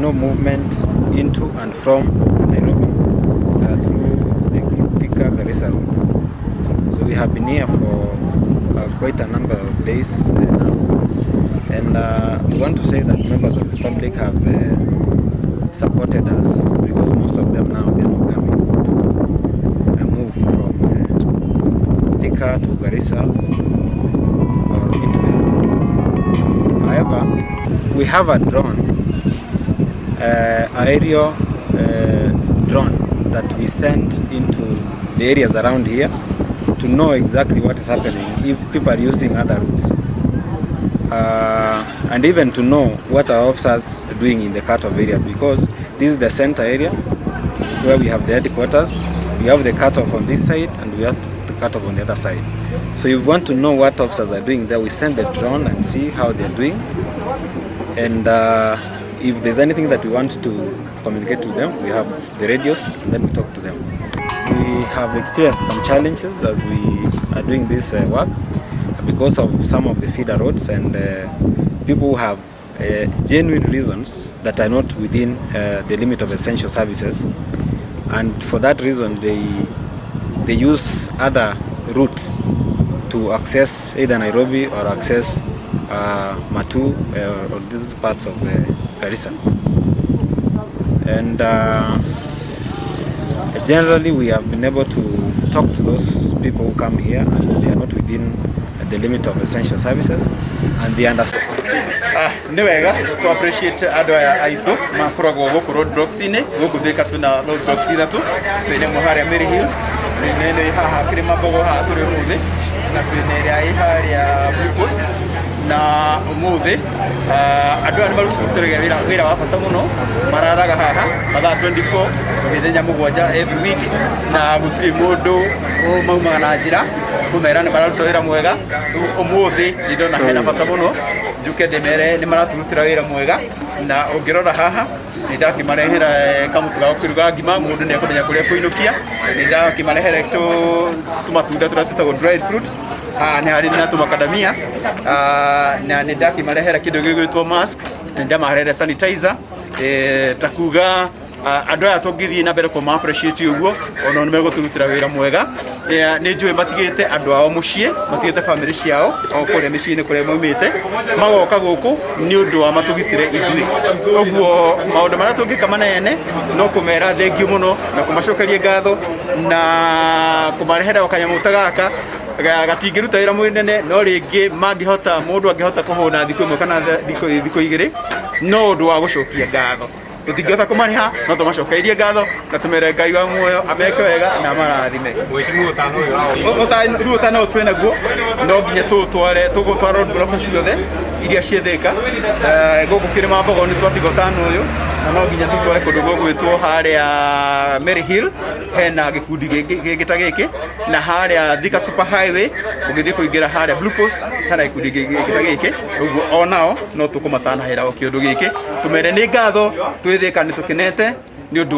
no movement into and from Nairobi through the Thika Garissa road. So we have been here for quite a number of days now, and we want to say that members of the public have supported us, because most of them now, they are not coming to move from Thika to Garissa or into Nairobi. However, we have a drone, aerial drone that we send into the areas around here to know exactly what is happening, if people are using other routes, and even to know what our officers are doing in the cut-off areas, because this is the center area where we have the headquarters. We have the cut-off on this side and we have the cut-off on the other side. So if you want to know what officers are doing there, we send the drone and see how they're doing. And if there's anything that we want to communicate to them, we have the radios and then we talk to them. We have experienced some challenges as we are doing this work because of some of the feeder roads and people who have genuine reasons that are not within the limit of essential services, and for that reason they use other routes to access either Nairobi or access Matuu or these parts of Garissa. And generally we have been able to talk to those people who come here and they are not within the limit of essential services, and they understand. Ah, nĩ wega ku appreciate andũ aya aitũ makoragwo gũkũ roadblocks-inĩ. Gũkũ Thika twĩna roadblocks ithatũ: twĩna ĩmwe harĩa Maryhill, twĩna ĩno ĩ haha Kĩrĩma-Mbogo haha tũrĩ ũmũthĩ, na twĩna ĩrĩa ĩ harĩa Blue Post. Na ũmũthĩ, ah, andũ aya nĩ marutĩte wĩra wa bata mũno. Mararaga haha mathaa 24, mĩthenya 7 every week, na gũtirĩ mũndũ maumaga na njĩra kũmera nĩ mararuta wĩra mwega. Rĩu ũmũthĩ nĩ ndona hena bata mũno njuke ndĩmere nĩ maraturutĩra wĩra mwega. Na ũngĩrora haha, nĩ ndakĩmarehera kamũtu ga gũkĩruga ngima, mũndũ nĩ ekũmenya kũrĩa kũinũkia. Nĩ ndakĩmarehera tũmatunda tũrĩa twĩtagwo dried fruit. Haha nĩ harĩ na tũmakadamia. Ah, na nĩ ndakĩmarehera kĩndũ gĩgwĩtwo mask, nĩ ndamarehera sanitizer. Ta kuga, ah, andũ aya tũngĩthiĩ na mbere kũma appreciate ũguo, ona nĩ megũtũrutĩra wĩra mwega. Nĩ njũĩ matigĩte andũ ao mũciĩ, matigĩte bamĩrĩ ciao o kũrĩa mĩciĩ-inĩ kũrĩa maumĩte, magoka gũkũ nĩ ũndũ wa matũgitĩre ithuĩ. Ũguo maũndũ marĩa tũngĩka manene no kũmera thengiũ mũno na kũmacokeria ngatho na kũmarehera o kanyamũ ta gaka. Gatingĩruta wĩra mũnene, no rĩngĩ mangĩhota, mũndũ angĩhota kũhũna thikũ 1 kana thikũ 2, no ũndũ wa gũcokia ngatho. Tũtingĩhota kũmarĩha, no tũmacokeirie ngatho na tũmere Ngai wa muoyo ameke wega na amarathime. Mheshimiwa, ũtano ũyũ wa Rĩu ũtano ũyũ twĩ naguo no nginya tũũtware, tũgũtwara roadblock ciothe iria ciĩ Thĩka. Gũkũ Kĩrĩma Mbogo nĩ twatiga ũtano ũyũ, na no nginya tũtware kũndũ gũgwĩtwo harĩa Maryhill, hena gĩkundi gĩngĩ ta gĩkĩ, na harĩa Thika Super Highway ũgĩthiĩ kũingĩra harĩa Blue Post, hena gĩkundi gĩngĩ ta gĩkĩ. Ũguo onao no tũkũmatanahĩra o kĩũndũ gĩkĩ, tũmere nĩ ngatho twĩ Thĩka, nĩ tũkenete nĩ ũndũ.